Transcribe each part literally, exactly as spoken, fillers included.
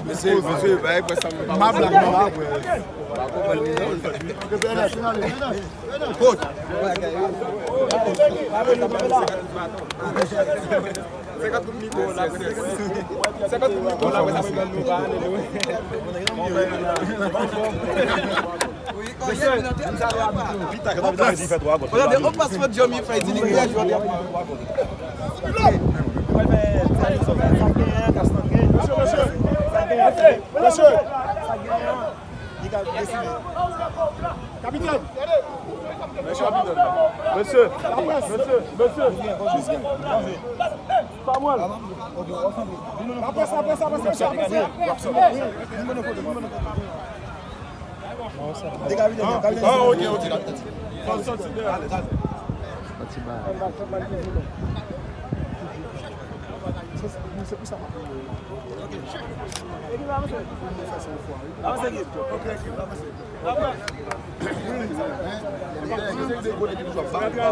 Mesye, mesye, bay pwès sa. Ma blag, ma blag. Kot? Senkant kout mikwo la, senkant kout mikwo la, Gade yon pas fò Djòmi fè di li kriyè jodi a. Mesye, mesye. Mesye. Kapitèn. Mesye, kapitèn. Mesye, mesye, mesye. Samuel. Apre sa, apre sa, apre sa, mesye, apre sa. Ah, ok, ok. Fò l sòti deyò.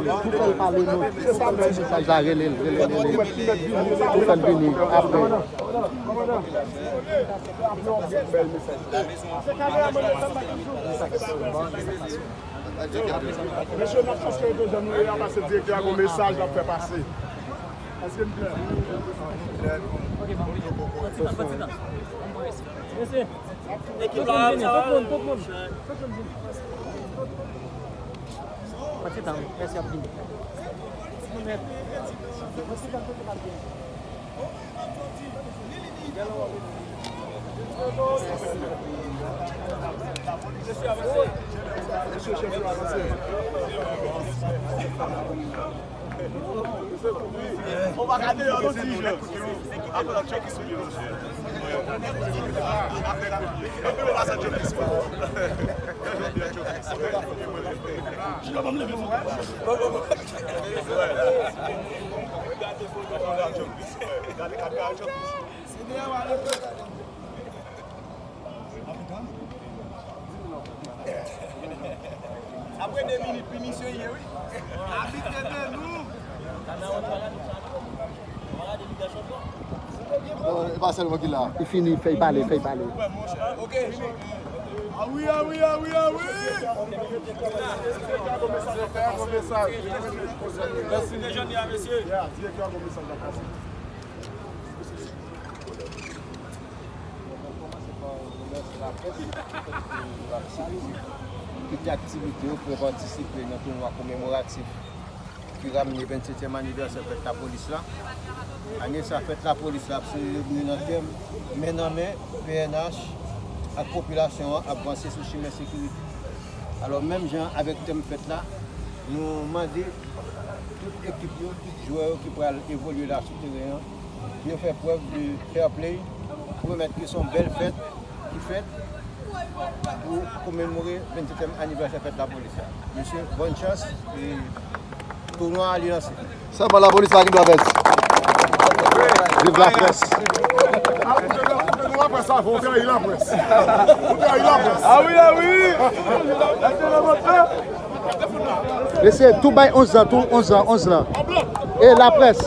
Pou fè l pale, non. Pou fè l pale, sa, sa, rele l, rele l, rele l. Pou fè l vini apre. Mesye, n ap transfere de jan nou ye a, paske direktè a gon mesaj l ap fè pase. Èske n klè? Ekip la ap travay. Pati tan, mèsi ap vini. Apre de minit, pi misye ye, wi. Abit ede nou. Bon, e pa sèl mwen ki la. Li fini, fè l pale, fè l pale. Ok. Awi, awi, awi, awi. Mèsi. Kite aktivite yo pou yo patisipe nan tounwa komemoratif ki ramne vennsetyèm anivèsè fèt lapolis la. Ane sa, fèt lapolis la ap selebre nan tèm men nan men, P N H ak popilasyon an ap vanse sou chimen sekirite. Alò, menm jan avèk tèm fèt la, nou mande tout ekip yo, tout jwè yo ki pral evolye la sou teren an, pou yo fè prèv de fair play, pou yo mèt ke se yon bèl fèt ki fèt pou komemore vennsetyèm anivèsè fèt lapolis la. Mesye, bòn chans e tounwa a li lanse. Sèlman lapolis pa gen dwa pèdi. Viv laprès. Ou trayi laprès. Ou trayi laprès. Ah wi, ah wi. Mesye, tou bay onz lan, tou onz lan, onz lan. E laprès.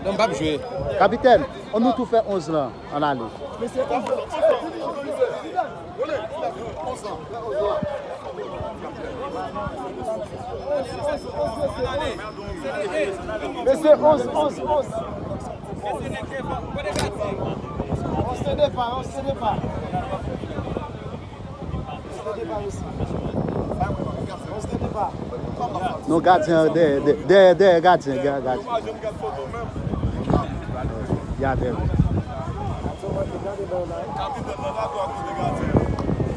Non, m p ap jwe. Kapitèn, ann nou tou fè onz lan, ann ale. Mesye, onz, onz, onz. Onz de depa, onz de depa. Non, gadyen an dèyè, dèyè, dèyè, gadyen, dèyè, gadyen. Gadyen.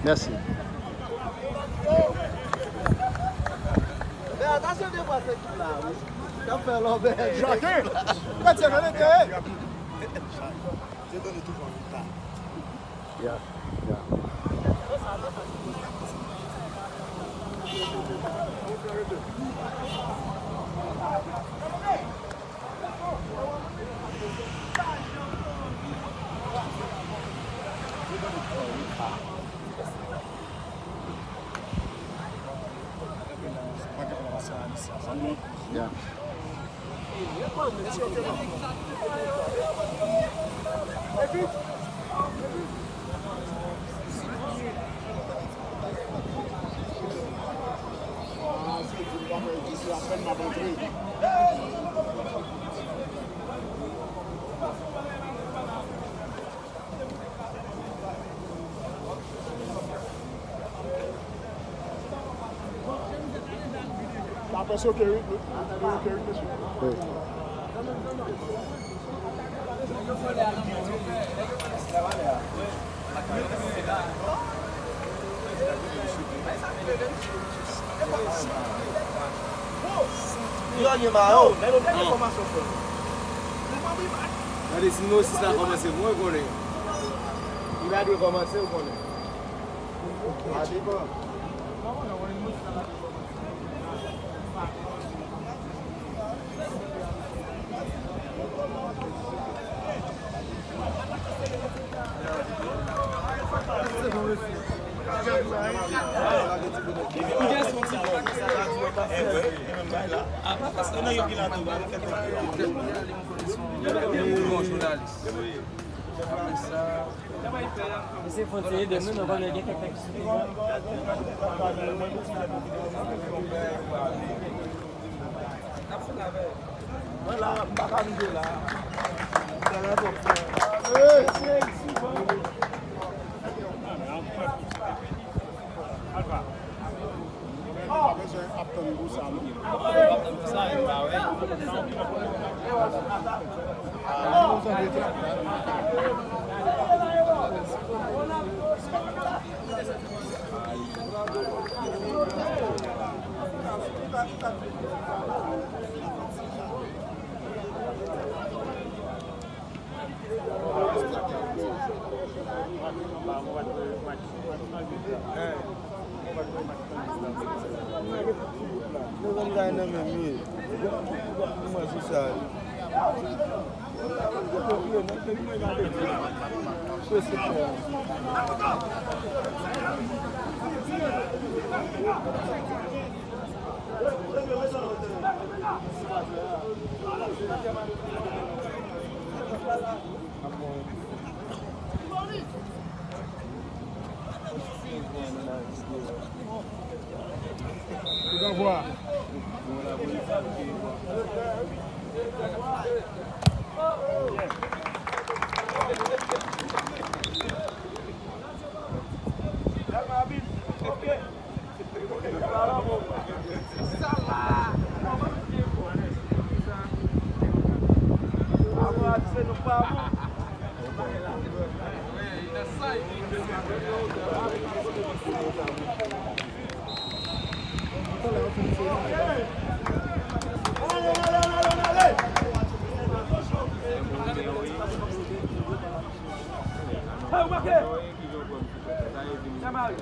Mèsi. Jacquin, gadyen an rete. Ya, ya. Yeah. Lapres ok, wi. Ok, wi, mesye. Wi. Yo, gen mayo. Gade, si nimewo sis la kòmanse, bon, ou konnen. Li pa dwe kòmanse, ou konnen. Sa depann. Mwen la, m pa ka rive la. M tèlman twò frè. Alfa. Ou pa bezwen ap tann pou sa, non.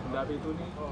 Mbappe tounen.